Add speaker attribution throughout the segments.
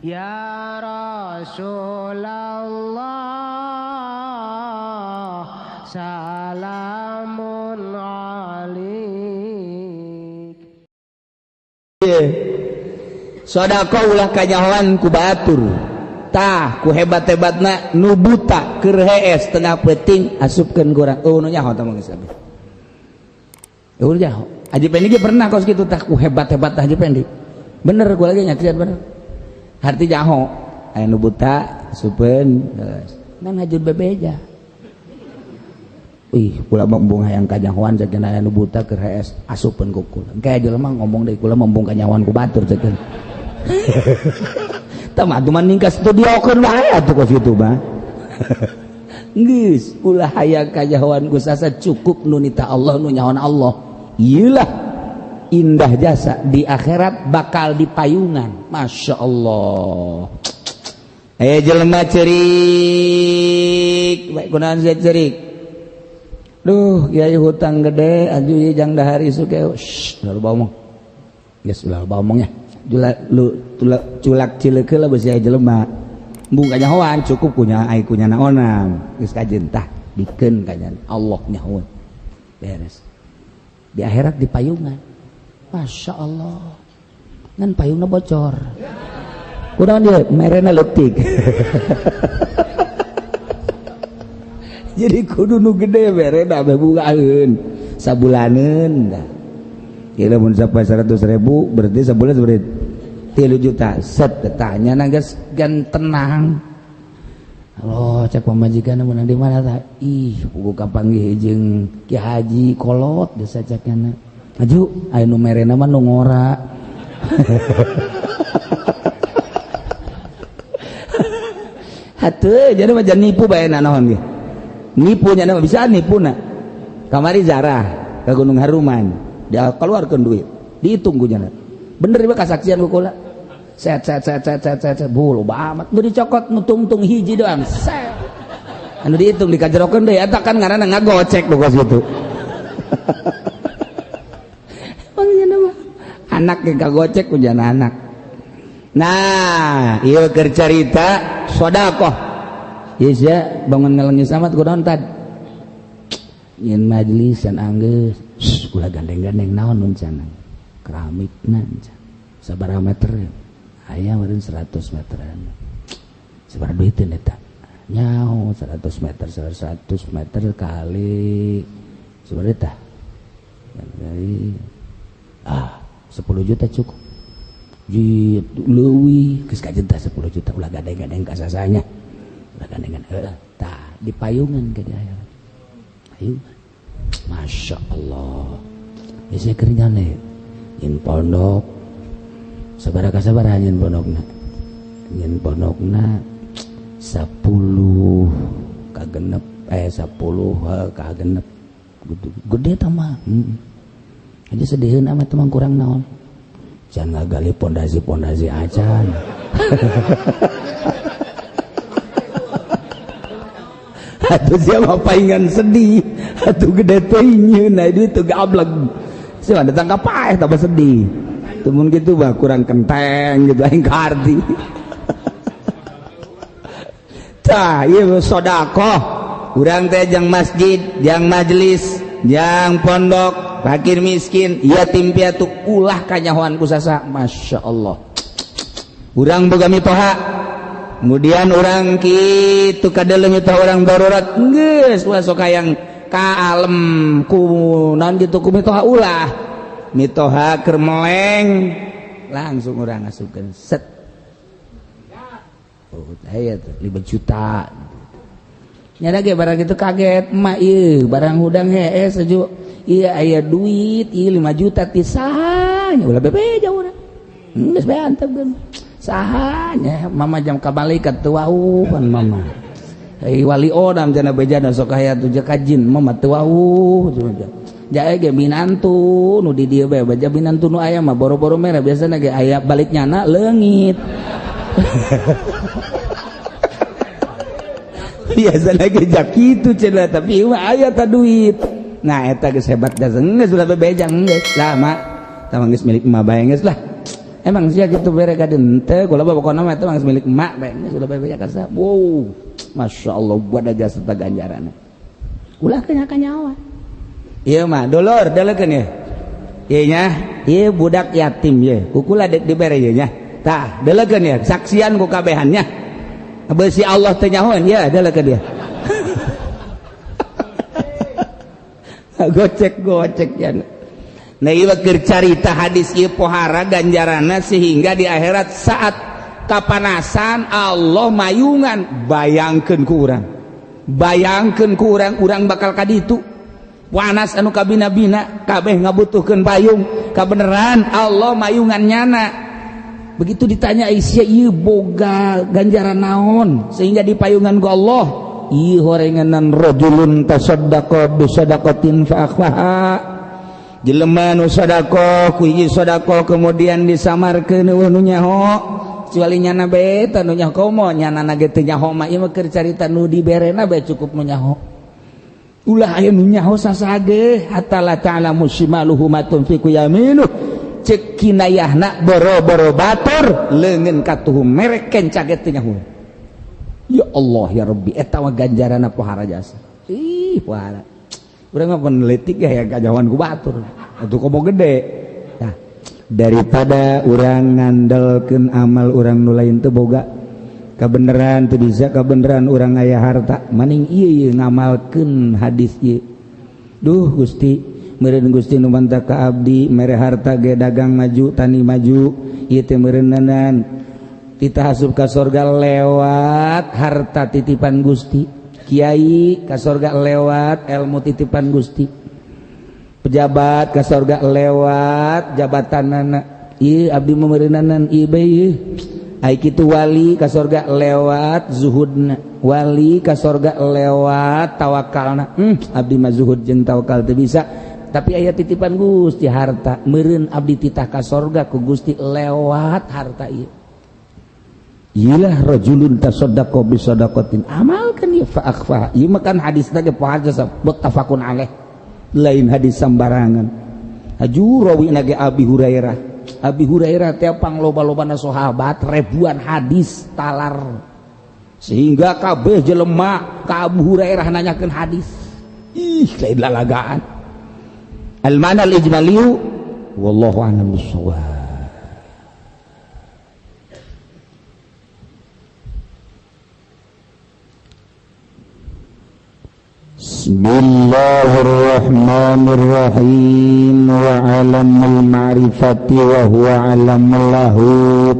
Speaker 1: Ya Rasulullah salamun alik.
Speaker 2: Sodako ulah kanyahoan ku batur. Tah ku hebat-hebatna nu buta keur hees tengah peuting asupkeun ku urang. Oh nu nyaho tah mah geus abdi. Eueuh nyaho. Haji Pendi ge pernah kos kitu tah ku hebat-hebat Haji Pendi. Bener gua lagi nyaksian bener. Harti nyaho aya nu buta asupkeun geus. Ngan hajur bebeja. Ih, kula mah embung hayang kanyahoan sakeun aya nu buta keur hees asupkeun ku kula. Engke jelema ngomong deui kula mah embung kanyahoan ku batur sakeun. Tah mah atuh mah ningkas studiokeun wae atuh kos kitu mah. Geus ulah hayang kanyahoan ku sasa cukup nu nita Allah nu nyahoan Allah. Ieulah indah jasa di akhirat bakal dipayungan. Masya Allah. Jelema cerik, baik kunaon sia cerik. Duh, kiai hutang gede, aju ieu jang dahar isuk ge. Shh, ulah loba omong. Geus ulah loba omong nya. Jula lu tulak culak cileuk heula beusi aya jelema. Embung kanyahoan cukup kunya ai kunya naonan. Geus kajeun tah dikeun kanyan Allah nyahoan. Beres. Di akhirat di payungan. Masya Allah. Ngan payungna bocor. Kunaon dia merena leutik. Jadi kudu nu gede merena bukaeun sabulaneun dah. Kira mun sampai 100.000 berarti sabulan seberapa? 3 juta. Set tanya geus gan tenang. Oh, cek pamajikan mun di mana tah? Ih, puguh kapanggih jeung Ki Haji kolot desa cekna. Maju, aya nu merena mah nu ngora. Hatuh, jadi mah jangan nipu bae naon ge. Nipu nya mah bisa nipu na. Kamari zarah ke Gunung Haruman, dia keluarkan duit, dihitung ku nya. Bener ieu kasaksian ku kula. Set set set set set set, set. Bu loba amat nu dicokot nu tungtung hiji doang. Set. Anu dihitung dikajerokeun deui eta kan ngaranna ngagocek nu kos kitu. Anak ge kagocek ku jana anak. Nah, ieu keur carita sedekah. Ieu sia bangun ngalengis amat kunaon tad. Nyin majelis can anggeus. Ulah gandeng-gandeng naon mun can. Keramikna can. Sabaraha meter? Aya meureun 100 meteran. Sabaraha duiteun eta? Nyaho 100 meter, 100 meter kali sabaraha tah? Kali 10 juta cukup. Jit leuwih geus kajeun tah 10 juta ulah gandeng-gandeng ka sasanya. Ulah gandeng-gandeng heuh tah dipayungan ka di akhirat. Payungan. Masya Allah. Geus keur nyane nyin pondok. Sabaraha ka sabaraha nyin pondokna? Nyin pondokna 10 kagenep 10 kagenep. Gede tah mah. Aja sediheun amat mah kurang naon. Jangan ngagali pondasi-pondasi acan. Atuh siapa paingan sedih, atuh gede teh nyeun duit teu gablek. Siapa datang ka paeh tambah sedih. Temun gitu bah kurang kenteng gitu aing karti. Tah ieu sedekah. Urang teh jang masjid, jang majelis, jang pondok, fakir miskin, yatim piatu ulah kanyahoan ku sasa. Masya Allah. Urang boga mitoha, kemudian urang kitu kadeuleu mitoha urang darurat geus ulah sok hayang ka alem ku naon kitu ku mitoha ulah. Mitoha keur meleng langsung urang ngasupkeun set. Oh, aya teh 5 juta. Nyada ge barang itu kaget emak ieu barang hudang hees seju. Iya aya duit ieu 5 juta ti saha nya ulah bebeja urang. Geus bae antepkeun. Saha nya mama jam ka malaikat teu wauh pan mama. Hei wali odam cenah bejana sok aya tuh kajin mama teu wauh cenah. Jae ge minantu nu di dieu bae baja minantu nu aya mah boro-boro merah biasana ge aya balik nyana leungit. Biasana ge kitu cenah tapi mah aya ta duit. Nah eta geus hebat geus ulah bebejang geus lah mak tah geus milik emak bae geus lah. Emang sia kitu bere ka henteu kula pokona mah eta mah milik emak bae geus ulah bebeja ka saha. Wow, masyaallah buat aja serta ganjaranna. Ulah kanya-kanyawa. Ieu mah dulur delekeun ye. Ieu nya, ieu budak yatim ye. Ku kula deuk dibere ye nya. Tah, delekeun ye, saksian ku kabehannya. Beusi Allah teu nyahoeun ye, delekeun ye. Gocek-gocek ya. Nah ieu keur carita hadis ieu pohara ganjaranna sehingga di akhirat saat kapanasan Allah mayungan bayangkeun ku urang. Bayangkeun ku urang, urang bakal ka ditu. Panas anu kabina-bina kabeh ngabutuhkeun payung, kabeneran Allah mayungan nyana. Begitu ditanya Aisyah ieu boga ganjaran naon sehingga dipayungan ku Allah, ieu horenganan rajulun tasaddaqa bi sadaqatin fa akhfaha. Jelema nu sedekah ku hiji sedekah kemudian disamarkeun eueuh nu nyaho kecuali nyana bae tah nu nyaho komo nyana ge teu nyaho mah ieu mah keur carita nu diberena bae cukup nu nyaho. Ulah aya nu nyaho sasage hatta la ta'lamu shimaluhu ma tunfiqu yaminuh. Cek kinayahna boro-boro batur leungeun katuhu merek kenca ge teu nyaho. Ya Allah ya Rabbi eta mah ganjaranna pohara jasa. Ih pohara. Urang mah peneliti ge hayang kajawan ku batur. Atuh komo gede. Nah, daripada urang ngandelkeun amal urang nu lain teu boga kabeneran teu bisa kabeneran urang aya harta maning ieu ieu ngamalkeun hadis ieu. Duh Gusti, meureun Gusti nu mantap ka abdi mere harta ge dagang maju, tani maju, ieu teh meureunnanan. Titah asup ka sorga lewat harta titipan Gusti. Kiai ka sorga lewat ilmu titipan Gusti. Pejabat ka sorga lewat jabatanana. Ieu abdi meureunanan ieu bae ieu. Ai kitu wali ka sorga lewat zuhudna. Wali ka sorga lewat tawakalna. Abdi mah zuhud jeung tawakal teu bisa. Tapi aya titipan Gusti harta. Meureun abdi titah ka sorga ku Gusti lewat harta ieu. Ilah rajulun tasaddaqa bi sadaqatin amalkan ya fa akhfa. Ieu mah kan hadisna ge pohara muttafaqun alaih. Lain hadis sambarangan. Aju rawina ge Abi Hurairah. Abi Hurairah teh pangloba-lobana sahabat ribuan hadis talar. Sehingga kabeh jelema ka Abu Hurairah nanyakeun hadis. Ih, lain lalagaan. Al ma'na al ijmali wallahu a'lam bissawab.
Speaker 3: Bismillahirrahmanirrahim. Wa alamul ma'rifati wa huwa alamul lahut.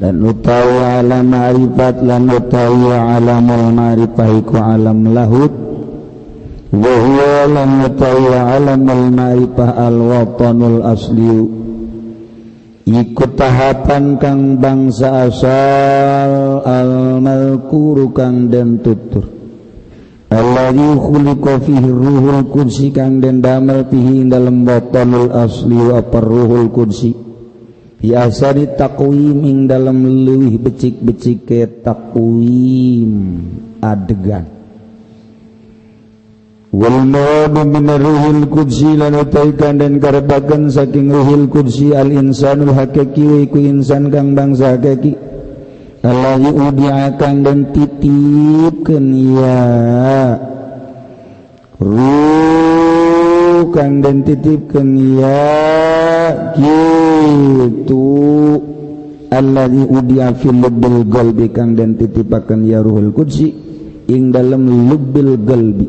Speaker 3: Dan utawi alam ma'rifat lan utawi alamul ma'rifah iku alam lahut. Wa huwa lan utawi alamul ma'rifah al watanul asli. Iku tahapan kang bangsa asal al malkuru kang den tutur. Alladzi khuliqa fihi ruhul qudsi kang den damel fihi dalem watanul asli wa ruhul qudsi bi asari taqwim ing dalem leuwih becik-becike taqwim adegan wal muradu min ruhul qudsi lan utaikan den karebaken saking ruhul qudsi al insanul hakiki iku insan kang bangsa hakiki alladzi udi'a kang den titipkeun ya ruh kang den titipkeun ya kitu alladzi udi'a fil lubbil qalbi kang den titipakeun ya ruhul qudsi ing dalem lubbil qalbi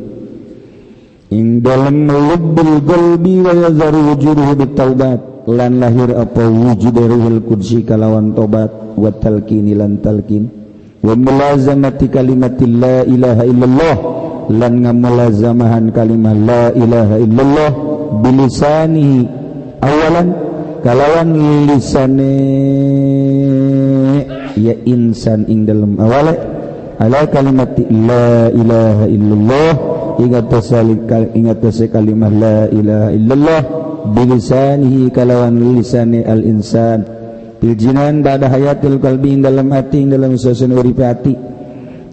Speaker 3: ing dalem lubbil qalbi wa yazaru wujuduhu bitaubat lan lahir apa wujud ruhul qudsi kalawan tobat wa talqini lan talqin wa mulazamati kalimati la ilaha illallah lan ngamulazamahan kalimah la ilaha illallah bilisanihi awalan kalawan lisane ya insan ing dalem awale ala kalimati la ilaha illallah ingat tase kalimah la ilaha illallah bilisanihi kalawan lisane al insan biljinan ba'da hayatil qalbi ing dalam hati ing dalam suasana urip hati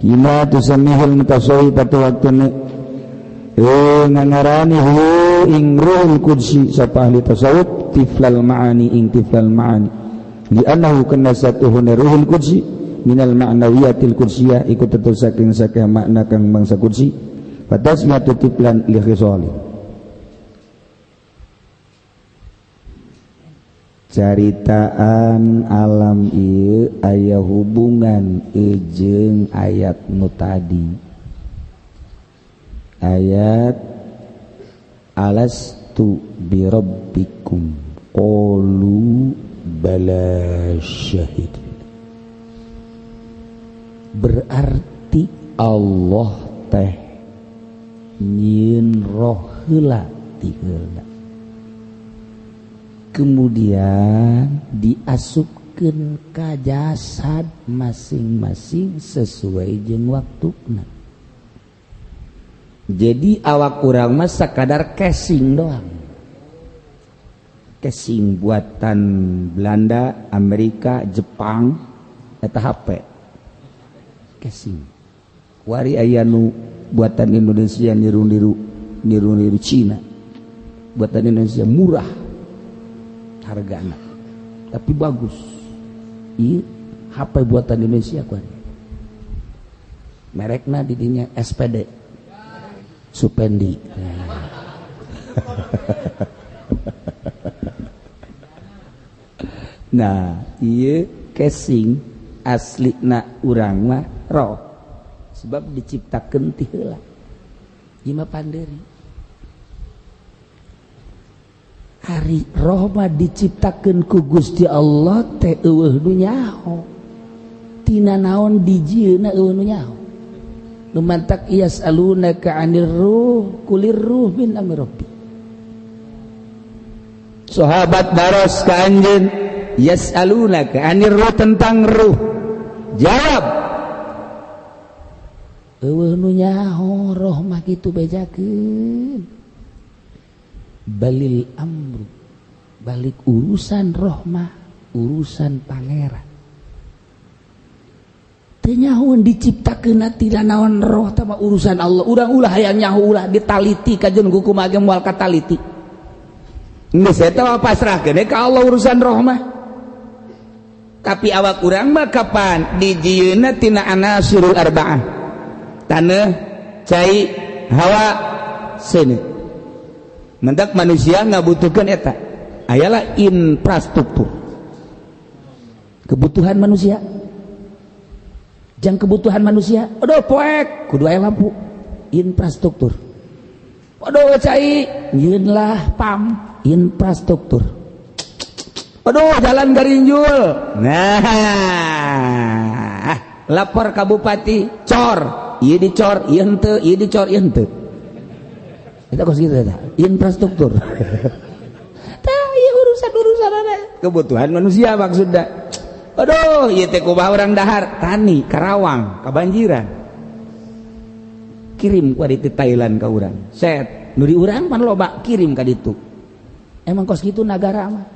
Speaker 3: kima tusamihul mutasawwifatu waktune ngangarani hu ing ruhul qudsi sapa ahli tasawuf tiflal ma'ani ing tiflal ma'ani li annahu kana satuhuna ruhul qudsi minal ma'nawiyatil kursiyah iku tetep saking saking makna kang bangsa kursi fatasmiyatu tiflan li khisali. Caritaan alam ieu aya hubungan jeung ayat nu tadi. Ayat alastu birabbikum qalu bala syahid. Berarti Allah teh nyieun roh heula ti heula. Kemudian diasupkeun ka jasad masing-masing sesuai jeung waktuna. Jadi awak urang mah sakadar casing doang. Casing buatan Belanda, Amerika, Jepang, eta HP. Casing. Wari aya nu buatan Indonesia niru-niru Cina. Buatan Indonesia murah hargana, tapi bagus. Ieu HP buatan Indonesia kuari. Merekna di dinya SPD. Supendi. Nah, ieu casing aslina urang mah roh. Sebab diciptakeun ti heula. Ieu mah panderi. Ari roh mah diciptakeun ku Gusti Allah teh eueuh nu nyaho. Tina naon dijieunna eueuh nu nyaho. Nu mantak yasalunaka 'anir ruh kulir ruh min amri rabbi. Sahabat daros ka anjeun yasalunaka 'anir ruh tentang ruh. Jawab. Eueuh nu nyaho roh mah kitu bejakeun. Balil amru balik urusan roh mah urusan pangeran. Teu nyahoeun diciptakeun tina naon roh tah mah urusan Allah. Urang ulah hayang nyaho ulah ditaliti kajeun kumaha ge moal kataliti. Geus eta mah pasrahkeun ka Allah urusan roh mah. Tapi awak urang mah kapan dijieunna tina anasirul arba'ah. Taneuh, cai, hawa, seuneu. Mendak manusia ngabutuhkeun eta. Ayalah infrastruktur. Kebutuhan manusia. Jang kebutuhan manusia, aduh poek, kudu aya lampu. Infrastruktur. Aduh cai, nyieun lah pam, infrastruktur. Aduh jalan garinjul. Nah, lapor ka bupati, cor, ieu dicor, ieu henteu, ieu dicor, ieu henteu. Eta kos kitu eta, infrastruktur. Tah ieu urusan-urusan kebutuhan manusia maksudna. Aduh, ieu teh kumaha urang dahar, tani, Karawang, kabanjiran. Kirim ku di Thailand ka urang. Set, nu di urang pan loba kirim ka ditu. Emang kos kitu nagara mah.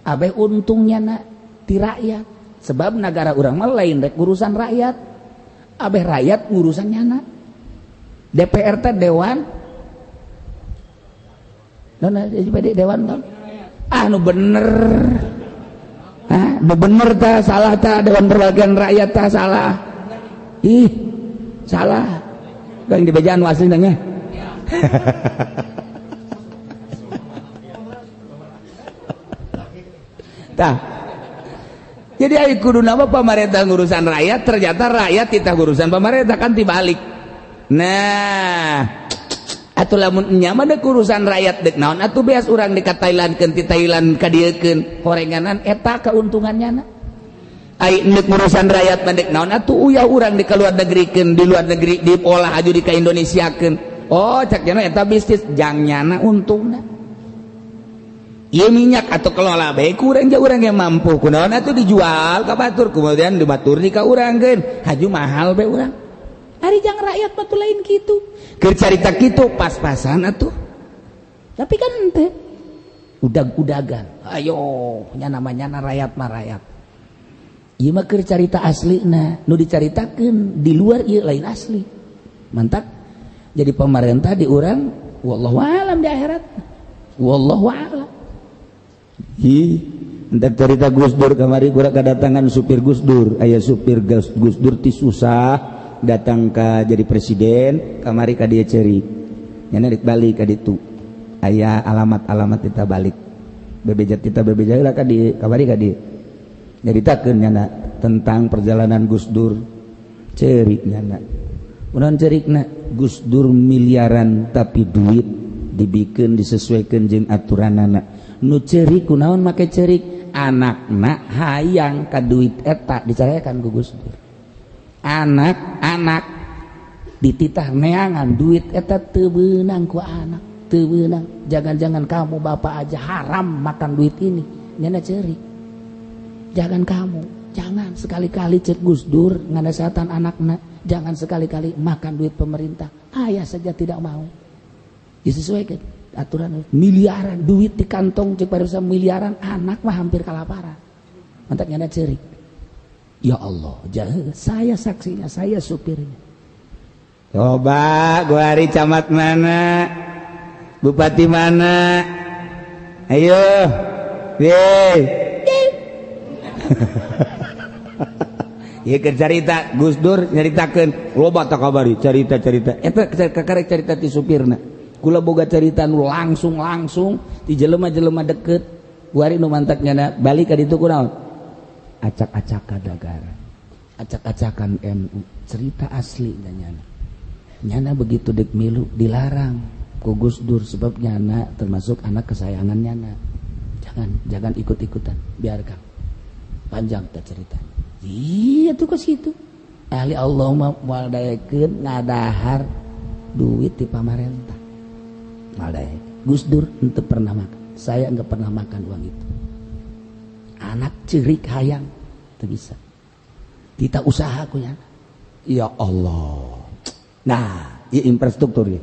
Speaker 3: Abeh untungnya na ti rakyat. Sebab nagara urang mah lain rek urusan rakyat. Abeh rakyat urusan nyana. DPR teh dewan. Nona dewan kan? Ah nu bener. Hah, nu bener tah salah tah dewan perwakilan rakyat tah salah. Ih, salah. Kan di bejaan nu asli nanya. Tah. Jadi ai kuduna mah pamarentah ngurusan rakyat, ternyata rakyat titah urusan pamarentah kan dibalik. Nah, atuh lamun nya mah deuk urusan rakyat deuk naon atuh beas urang di ka Thailand keun ti Thailand ka dieukeun horenganan eta keuntungannya na. Ai deuk urusan rakyat mah deuk naon atuh uyah urang di ka luar negerikeun di luar negeri diolah aju di ka Indonesiakeun. Oh cak nya eta bisnis jang nyana untungna. Ieu minyak atau kelola bae ku urang ja urang yang mampu kunaon atuh dijual ka batur kemudian dibatur di ka urang keun haju mahal bae urang. Ari jang rakyat mah lain kitu. Keur carita kitu pas-pasan atuh. Tapi kan henteu. Udag-udagan. Ayo nya namanya rakyat mah rakyat. Ieu mah keur carita aslina, nu dicaritakeun di luar ieu lain asli. Mantak jadi pemerintah di urang wallahu alam di akhirat. Wallahu alam.
Speaker 2: Hi, entak cerita Gus Dur kamari kurang kedatangan supir Gus Dur, aya supir Gus Dur ti susah datang ka jadi presiden, kamari ka dia cerik. Nyana dik balik ka ditu. Aya alamat-alamat kita balik. Bebeja kita bebeja lah ka di kamari ka dieu. Nyaritakeun nyana tentang perjalanan Gus Dur. Cerik nyana. Unan cerikna Gus Dur miliaran tapi duit dibikin disesuaikan jeung aturanana. Nu cerik kunaon make cerik anakna hayang ka duit eta dicarekan ku Gus Dur. Anak-anak dititah neangan duit eta teu beunang ku anak, teu beunang. Jangan-jangan kamu bapak aja haram makan duit ini. Nyana cerik. Jangan kamu, jangan sekali-kali cek Gus Dur nganasehatan anakna, jangan sekali-kali makan duit pemerintah. Ayah saja tidak mau. Disesuaikan aturan miliaran duit di kantong cek paribasa miliaran, anak mah hampir kelaparan. Mantak nyana cerik. Ya Allah, saya saksinya, saya supirnya.
Speaker 3: Coba gua hari camat mana, bupati mana, ayo, ye. Ieu keur carita Gus Dur nyaritakeun loba tak kabari carita-carita eta kakarek carita ti supirna. Kula boga carita nu langsung-langsung ti jelema-jelema deket. Kuari nu mantak nyana balik ka ditu kunaon? Acak-acakan negara. Acak-acakan NU, cerita asli nyana. Nyana begitu dek milu dilarang ku Gus Dur sebab nyana termasuk anak kesayangan nyana. Jangan ikut-ikutan, biarkan. Panjang tak cerita. Iya tuh ke situ. Ahli Allah mah moal daekeun ngadahar duit di pamarentah. Moal daek. Gus Dur henteu pernah makan. Saya enggak pernah makan uang itu. Anak cerik hayang teu bisa. Tita usaha ku nyana.
Speaker 2: Ya Allah. Nah, ieu infrastruktur ieu.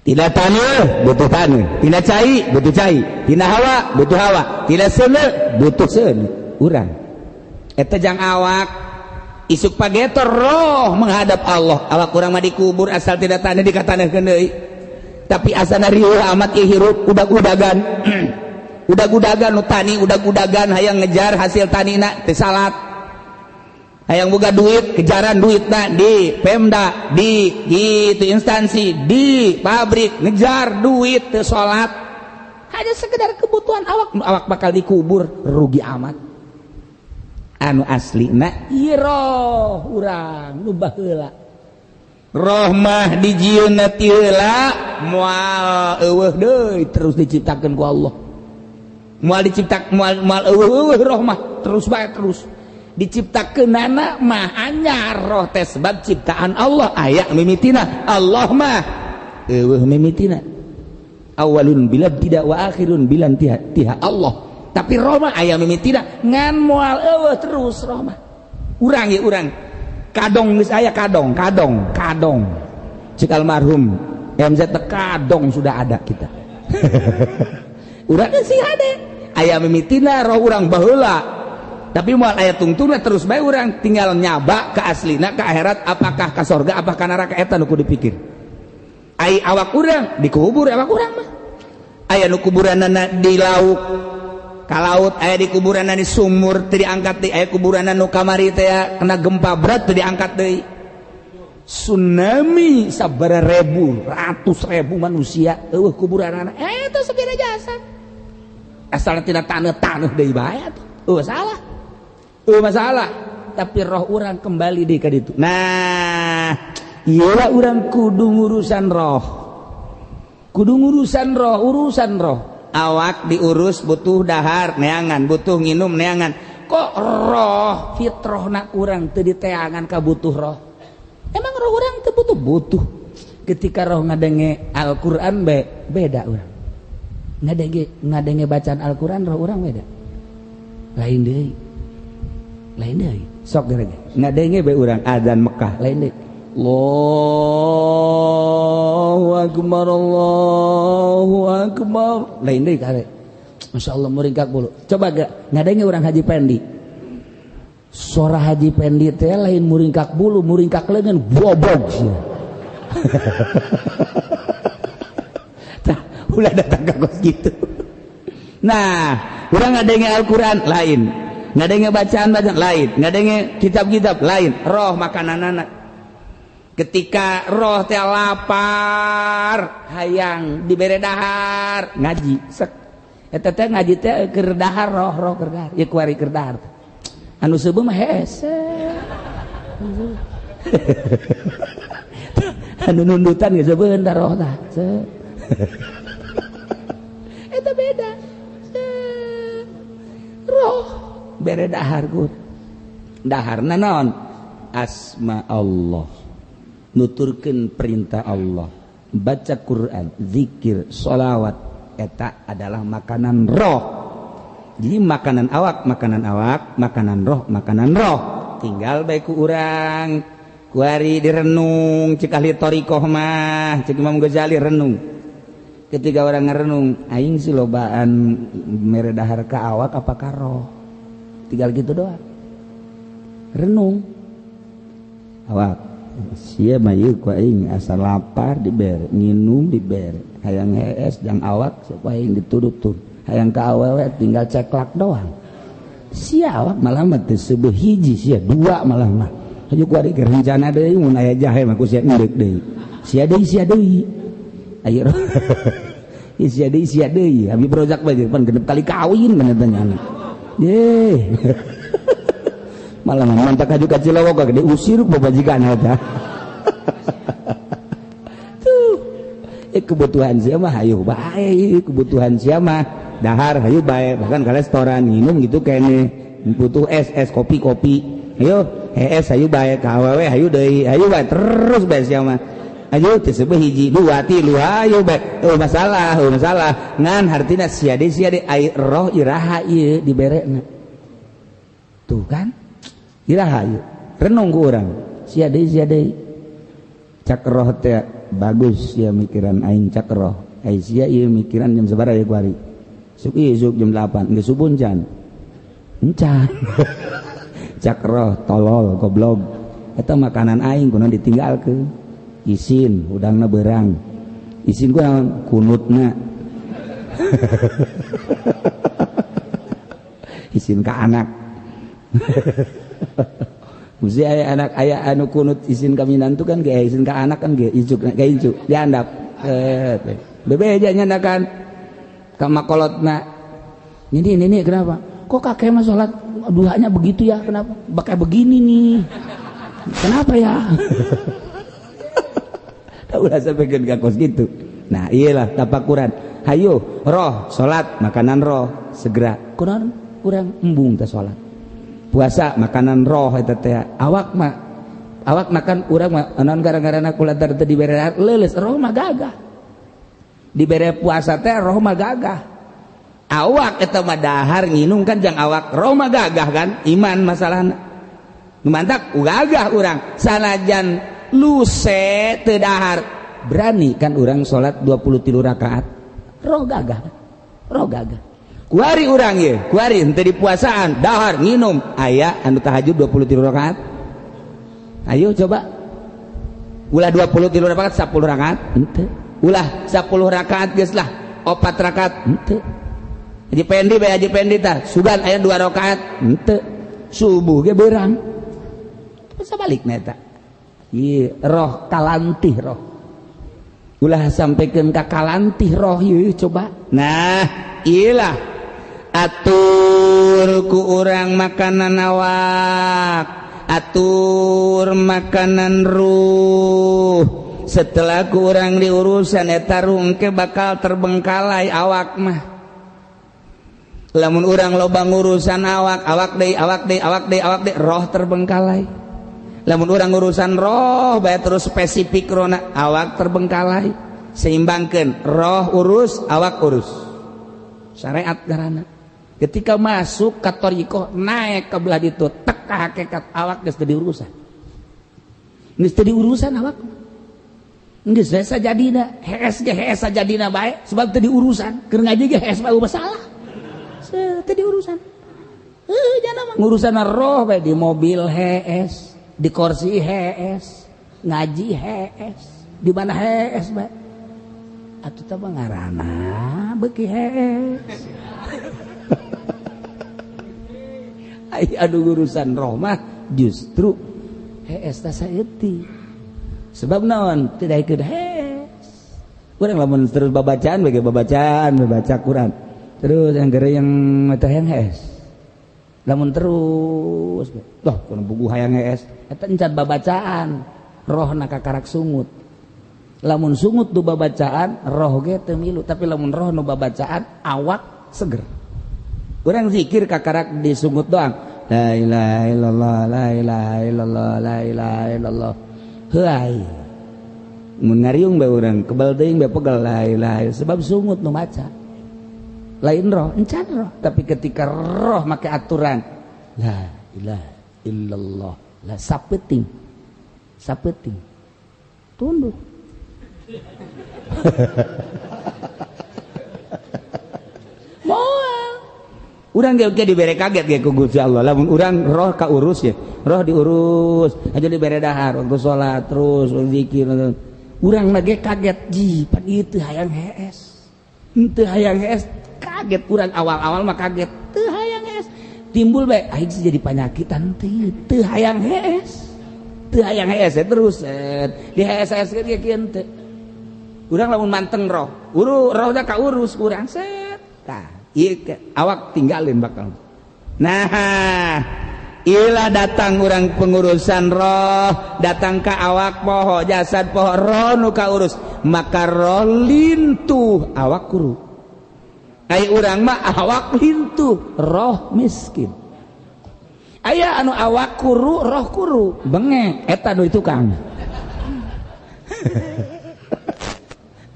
Speaker 3: Tidak tanah, butuh tanah. Tidak cai, butuh cai. Tidak hawa, butuh hawa. Tidak seuneu, butuh seuneu. Urang. Eta jang awak isuk pagetor roh menghadap Allah. Awak urang mah dikubur asal tidak tanah dikatanehkeun deui. Tapi asana riweuh amat ieu hirup udag-udagan. Udag-udagan nu tani, udag-udagan hayang ngejar hasil tanina teu salat. Hayang boga duit, kejaran duitna di Pemda, di gitu instansi, di pabrik, ngejar duit teu salat. Hanya sekedar kebutuhan awak, awak bakal dikubur, rugi amat. Anu aslina ieu roh urang nu baheula. Roh mah dijieunna ti heula moal eueuh deui terus diciptakeun ku Allah. Moal diciptak moal eueuh roh mah terus bae terus. Diciptakeunana mah anyar roh teh sebab ciptaan Allah aya mimitina Allah mah eueuh mimitina awalun bila tidak wa akhirun bila tiha Allah tapi roh mah aya mimitina ngan moal eueuh terus roh mah urang ye urang kadong geus aya kadong kadong kadong cek almarhum MZ kadong sudah ada kita urang sih hade aya mimitina roh urang baheula tapi moal aya tungtungna terus bae urang tinggal nyaba ke aslina ke akhirat apakah ka sorga apakah neraka eta nu kudu dipikir. Ai awak urang dikubur awak urang mah aya nu kuburanana di lauk ka laut aya di kuburanana di sumur teu diangkat deui aya kuburanana nu kamari teh kena gempa berat teu diangkat deui tsunami sabaraha ribu ratus ribu manusia eueuh kuburanana eta sapira jasa asal tidak taneuh-taneuh deui bae atuh eueuh salah masalah tapi roh orang kembali di ka ditu. Nah iyalah orang kudu ngurusan roh, kudu ngurusan roh, urusan roh. Awak diurus butuh dahar neangan, butuh nginum neangan. Kok roh fitrohna urang teu diteangan ka butuh roh? Emang roh urang teu butuh? Butuh. Ketika roh ngadenge Al-Qur'an beda urang. Ngadenge bacaan Al-Qur'an roh urang beda. Lain deui. Lain deui. Sok gerege. Ngadenge bae urang azan Mekah, lain deui. Allahu akbar, Allahu akbar. Lain deui kare. Masya Allah muringkak bulu. Coba gak ngadenge urang Haji Pendi. Sora Haji Pendi teh lain muringkak bulu, muringkak leungeun bobog sia. Tah,
Speaker 2: Ulah datang ka kos kitu. Nah, urang ngadenge Al-Qur'an lain, ngadenge bacaan-bacaan lain, ngadenge kitab-kitab lain, roh makananana. Ketika roh teh lapar, hayang dibere dahar, ngaji sek. Eta teh ngaji teh keur dahar roh, roh keur dahar, ieu kuari keur dahar. Anu seubeum mah hese. Anu nundutan geus seubeum da roh tah. Eta beda. Roh bere dahar gut. Daharna naon? Asma Allah. Nuturkeun perintah Allah, baca Quran, zikir, sholawat, eta adalah makanan roh. Jadi makanan awak, makanan awak, makanan roh, makanan roh. Tinggal bae ku urang, kuari direnung, cek ahli thariqah mah, cek Imam Ghazali renung. Ketika orang ngerenung, aing sih lobaan mere dahar ka awak apa ka roh. Tinggal gitu doang. Renung. Awak sia mah ieu ku aing asa lapar dibere, nginum dibere, hayang hees jang awak siapa aing ditudup tuh. Hayang ka awewe tinggal ceklak doang. Sia awak malah mah teu seubeuh hiji sia dua malah mah. Hayu ku ari rencana deui mun aya jahe mah ku sia ngeundeuk deui. Sia deui sia deui. Ayo sia deui sia deui. Abi brojak bae pan genep kali kawin bener teh nyana. Ye. Malah mantak haju ka Cilowok gede usir babajikan eta. Tuh. Kebutuhan sia mah hayu bae, kebutuhan sia mah dahar hayu bae, bahkan ke restoran minum gitu kene, butuh es es kopi kopi. Ayo hees hayu bae ka awewe hayu deui, hayu bae terus bae sia mah. Ayo teu seubeuh hiji dua tilu hayu bae. Oh masalah, oh masalah. Ngan hartina sia deui ai roh iraha ieu diberena. Tuh kan? Iraha ieu. Renung ku urang. Sia deui sia deui. Cak roh teh bagus sia mikiran aing cak roh. Ai sia ieu mikiran jam sabaraha ieu kuari? Suk ieu suk jam 8 geus subuh encan. Encan. Cak roh tolol goblok. Eta makanan aing kunaon ditinggalkeun. Isin udangna berang. Isin ku naon? Kunutna. Isin ka anak. Mesti aya anak aya anu kunut isin ka minantu kan ge isin ka anak kan ge icuk ge incuk diandap. Bebeja nyandakan ka makolotna. Ini kenapa? Kok kakek mah salat duhanya begitu ya? Kenapa? Pakai begini nih. Kenapa ya? Ulah sampai ke kos gitu. Nah, iyalah tapakuran. Hayu, roh salat makanan roh segera. Kunaon urang embung teh salat. Puasa makanan roh eta teh. Awak mah awak makan urang mah naon gara-garana kula teh dibere leuleus roh mah gagah. Dibere puasa teh roh mah gagah. Awak eta mah dahar nginum kan jang awak roh mah gagah kan iman masalahna. Nu mantak gagah urang sanajan luse teu dahar berani kan urang salat 23 rakaat roh gagah roh gagah kuari urang ye kuari henteu dipuasaan dahar nginum aya anu tahajud 23 rakaat ayo coba ulah 23 rakaat 10 rakaat henteu ulah 10 rakaat geus lah 4 rakaat henteu Haji Pendi bae Haji Pendi tah sugan aya 2 rakaat henteu subuh ge beurang sabalikna eta. Ieu roh kalantih roh. Ulah sampaikan ka kalantih roh ieu coba. Nah, iyalah atur ku urang makanan awak, atur makanan ruh. Setelah ku urang diurusan eta rungke bakal terbengkalai awak mah. Lamun urang loba ngurusan awak, awak deui, awak deui, awak deui, awak deui, roh terbengkalai. Lamun urang urusan roh bae terus spesifik rona awak terbengkalai. Seimbangkeun roh urus, awak urus. Syariat garana. Ketika masuk ka thariqah naik ke belah ditu tek ka hakikat awak geus teu diurusan. Geus teu diurusan awak. Geus we sajadina, hees ge hees sajadina bae sebab teu diurusan. Keur ngaji ge hees bae masalah. Teu diurusan. Heuh jana mah ngurusan roh bae di mobil hees, di kursi hees, ngaji hees, di mana hees bae. Atuh tah ngaranna beuki hees. Ai anu urusan roh mah justru hees tah saeutik. Sebab naon tidak ikut hees. Urang lamun terus babacaan bagi babacaan baca Quran. Terus yang gere yang teh yang hees. Lamun terus loh kudu buku hayang hees eta encan babacaan rohna kakarak sungut. Lamun sungut nu babacaan roh ge teu milu, tapi lamun roh nu babacaan awak seger. Urang zikir kakarak disungut doang. La ilaha illallah, la ilaha illallah, la ilaha illallah. Heuay. Mun ngariung bae urang kebal teuing bae pegel la ilaha sebab sungut nu maca. Lain roh, encan roh, tapi ketika roh make aturan la ilaha illallah, la sapeting. Sapeting. Tunduk. Moal. Urang ge dibere kaget ge ku Gusti Allah. Lamun urang roh ka urus ya, roh diurus, aja dibere dahar waktu salat terus zikir. Urang mah ge kaget, ji pan ieu teu hayang hees. Teu hayang hees, kaget urang awal-awal mah kaget, teu hayang hees. Timbul bae aing sih jadi panyakitan teu, teu hayang hees. Teu hayang hees terus di hees-hees ge kieu teu. Urang lamun manteng roh, uru rohna ka urus urang set. Tah, ieu awak tinggalin bakal. Nah, ilah datang urang pengurusan roh, datang ka awak poho, jasad poho, roh nu ka urus, maka roh lintuh awak kuru. Ai urang mah awak lintuh, roh miskin. Aya anu awak kuru, roh kuru, bengek eta nu tukang.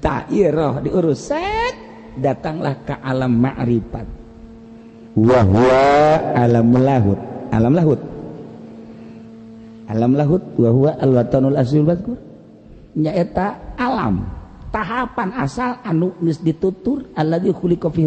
Speaker 2: Tah, ieu roh diurus set, datanglah ke alam ma'rifat.
Speaker 3: Wa huwa alam lahut.
Speaker 2: Alam lahut. Alam lahut wa huwa al-watanul aslul mazkur. Nyaeta alam, tahapan asal anu geus ditutur alladzi khuliqa fi